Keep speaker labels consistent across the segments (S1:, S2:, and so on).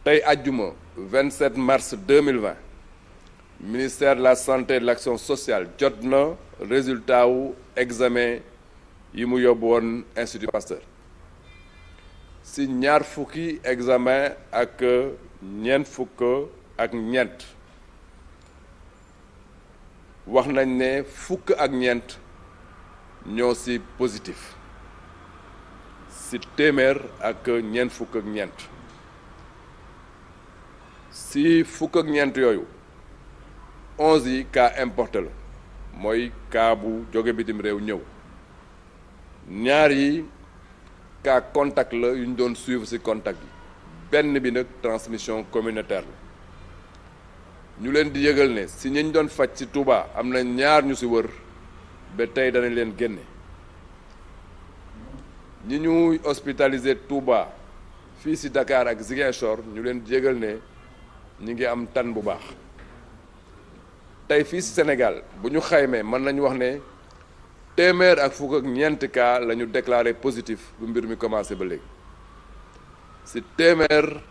S1: tey àjjuma 27 mars 2020 ministère de la santé et de l'action sociale jot na résultat wu examen yi mu yóbbu woon Institut Pasteur si ñaar fukki examen ak ñeent fukk ak ñeent wax nañ ne fukk ak ñeent ñoo si positif si téeméer ak ñeent fukk ak ñeent si fukk ak ñeent yooyu 11 yi cas importé la mooy cas bu jóge bitim réew ñëw ñaar yi cas contact la yu ñu doon suivre ci contact yi benn bi nag transmission communautaire la ñu leen di yëgal ne si ñi ñu doon faj ci Touba am na ñaar ñu ci wër ba tey danañ leen génne ñi ñuy hospitalisé Touba fii ci Dakar ak Ziguinchor ñu leen di yëgal ne ñi ngi am tan bu baax tey fii ci Sénégal bu ñu xaymee mën nañu wax ne téeméer ak fukk ak ñeenti cas la ñu déclaré positif bu mbir mi commencé ba léegi ci téeméer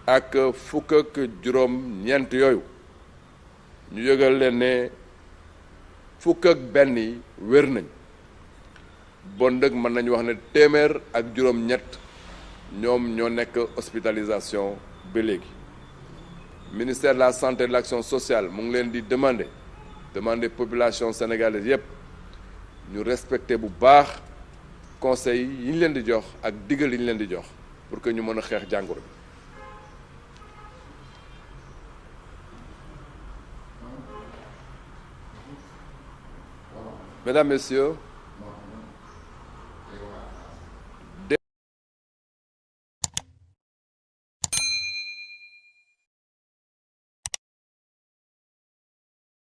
S1: ak fukk ak juróom ñeent yooyu ñu yëgal leen ne fukk ak benn yi wér nañ bon nag mën nañu wax ne téeméer ak juróom ñett ñoom ñoo nekk hospitalisation ba léegi ministère de la santé et de l'action sociale mu ngi leen di demander population sénégalaise yépp ñu respecter bu baax conseil yi ñu leen di jox ak digal yi ñu leen di jox pour que ñu mën a xeex jàngoro bi. Mesdames, Messieurs,